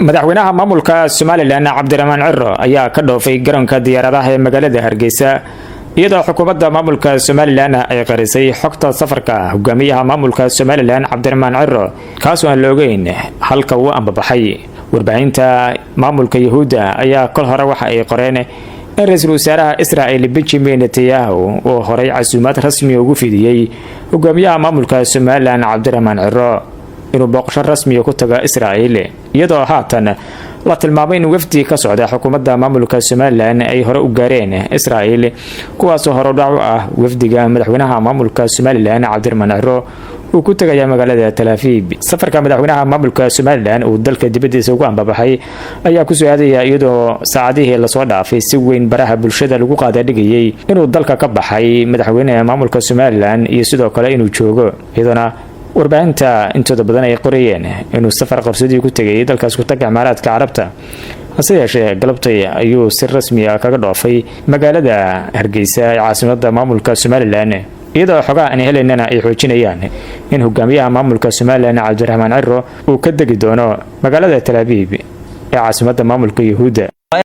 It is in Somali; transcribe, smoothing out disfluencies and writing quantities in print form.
Madaxweynaha maamulka Somaliland, Cabdiraxmaan Ciro, ayaa ka dhoofay garoonka diyaaradaha ee magaalada Hargeysa, iyadoo xukuumadda maamulka Somaliland ay qarisay xogta safarka hogaamiyaha maamulka Somaliland, Cabdiraxmaan Ciro, kaasoo aan la ogeyn halka uu ambabaxay. Warbaahinta maamulka Yahuudda ayaa kol hore waxa ay qoreen in ra-iisul wasaaraha Israel, Benjamin Netanyahu, uu horay casuumaad rasmi ugu fidiyey hogaamiyaha maamulka Somaliland, Cabdiraxmaan Ciro, inuu booqasho rasmiya ku tago Israel, iyadoo haatan la tilmaamay in wafdi ka socda xukuumadda maamulka Somaliland ay hore u gaareen Israel, kuwaasoo horudhac u ah wafdiga madaxweynaha maamulka Somaliland, Cabdiraxmaan Ciro, uu ku tegaya magaalada Tel Aviv. Safarka madaxweynaha maamulka Somaliland uu dalka dibadiisa ugu ambabaxay ayaa kusoo aadaya iyadoo saacadihii lasoo dhaafay si weyn baraha bulshada lagu qaadadhigayay inuu dalka ka baxay madaxweynaha maamulka Somaliland iyo sidoo kale inuu joogo, iyadoona warbaahinta intooda badan ay qorayeen inuu safar qarsoodii ku tegay dalkaas kutaga Imaaraadka Carabta. Hase yeeshee, galabtay ayuu si rasmi ah kaga dhoofay magaalada Hargeysa ee caasimada maamulka Somaliland, iyadoo xogaha aan helaynana ay xoojinayaan in hogaamiyaha maamulka Somaliland, Cabdiraxmaan Ciro, uu ka degi doono magaalada Tel Aviv ee caasimada maamulka Yahuudda.